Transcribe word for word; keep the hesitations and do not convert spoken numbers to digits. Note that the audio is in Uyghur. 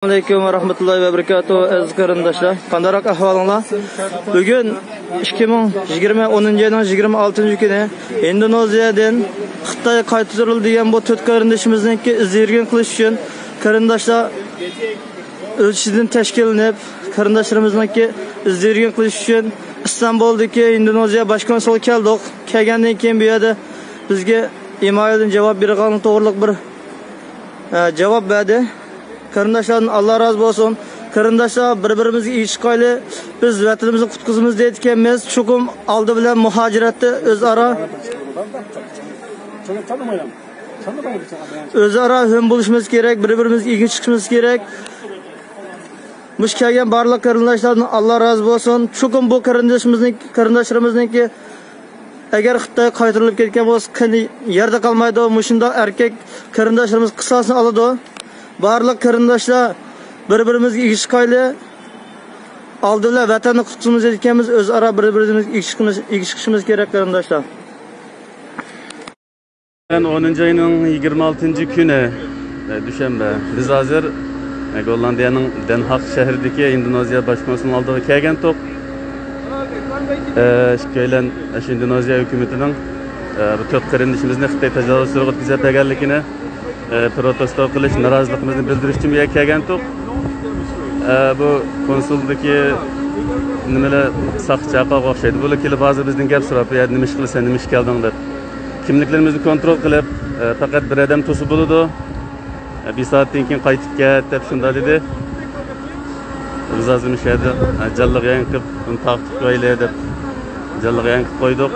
ئەلەيكۇم ۋە رەھمەتۇللاھى ۋە بەرىكاتۇھ، ئەزىز قېرىنداشلار. قانداقراق ئەھۋالىڭلار؟ بۈگۈن ئىككى مىڭ يىگىرمە ئونىنچى ئاينىڭ يىگىرمە ئالتىنچى كۈنى ئىندونېزىيەدىن خىتاي قايتۇرۇلدى دېگەن بۇ تۆت قېرىندىشىمىزنىڭكى ئىز دېرىكىنى قىلىش ئۈچۈن قېرىنداشلار ئۆز ئىچىدىن تەشكىللىنىپ، قېرىنداشلىرىمىزنىڭكى ئىز دېرىكىنى قىلىش ئۈچۈن ئىستانبۇلدىكى ئىندونېزىيە باش كونسۇلىغا كەلدۇق. كەلگەندىن كېيىن بۇ يەردە بىزگە ئىمايىلدىن جاۋاب بېرىدىغانلىق توغرىلىق بىر، ئە، جاۋاب بەردى. قېرىنداشلاردىن ئاللا رازى بولسۇن. قېرىنداشلار، بىر-بىرىمىزگە ئىگە چىقايلى. بىز ۋەتىنىمىزنى قۇتقۇزىمىز دەيدىكەنمىز. چوقۇم ئالدى بىلەن مۇھاجىرەتتە ئۆزئارا، ئۆزئارا ھەم بولۇشىمىز كېرەك، بىر-بىرىمىزگە ئىگە چىقىشىمىز كېرەك. مۇشۇ كەلگەن بارلىق قېرىنداشلاردىن ئاللا رازى بولسۇن. چوقۇم بۇ قېرىندىشىمىزنىڭ، قېرىنداشلىرىمىزنىڭكى ئەگەر خىتاي قايتۇرۇلۇپ كەتكەن بولسا، قېنى يەردە قالمايدۇ. مۇشۇنداق ئەركەك قېرىنداشلىرىمىز قىساسىنى ئالىدۇ. بارلىق قېرىنداشلار، بىر-بىرىمىزگە ئىگە چىقايلى. ئالدى بىلەن ۋەتەننى قۇتقۇزىمىز دېگەنمىز، ئۆزئارا بىر-بىرىمىزگە ئىگە چىقىمىز، ئىگە چىقىشىمىز كېرەك، قېرىنداشلار. ئونىنچى ئاينىڭ يىگىرمە ئالتىنچى كۈنى، ئە، دۈشەنبە. بىز ھازىر، ئە، گوللاندىيەنىڭ دەنھاق شەھىرىدىكى ئىندونېزىيە باش كونسۇلىنىڭ ئالدىغا كەلگەنتۇق. ئە، ئىككىيلەن، ئە، شۇ ئىندونېزىيە ھۆكۈمىتىنىڭ، ئە، بۇ تۆت قېرىندىشىمىزنى خىتاي تاجاۋۇزچىلىرىغا ئۆتكۈزۈپ بەرگەنلىكىنى، ئە، پروتېستو قىلىش، نارازىلىقىمىزنى بىلدۈرۈش ئۈچۈن بۇ يەرگە كەلگەنتۇق. ئە، بۇ كونسۇلدىكى نېمىلەر ساقچى چاققانغا ئوخشايدۇ. بۇلار كېلىپ ھازىر بىزدىن گەپ سوراپ، بۇ يەردە نېمە ئىش قىلىسەن، نېمە ئىش كەلدىڭ دەپ. كىملىكلىرىمىزنى كونترول قىلىپ، ئە، پەقەت بىر ئادەم تۇرسا بولىدۇ. ئە، بىر سائەتتىن كېيىن قايتىپ كەت دەپ شۇنداق دېدى. بىز ھازىر مۇشۇ يەردە، ئە، جانلىق يايىن قىلىپ، ئۇنى تارقىتىپ قويايلى دەپ جانلىق يايىن قىلىپ قويدۇق.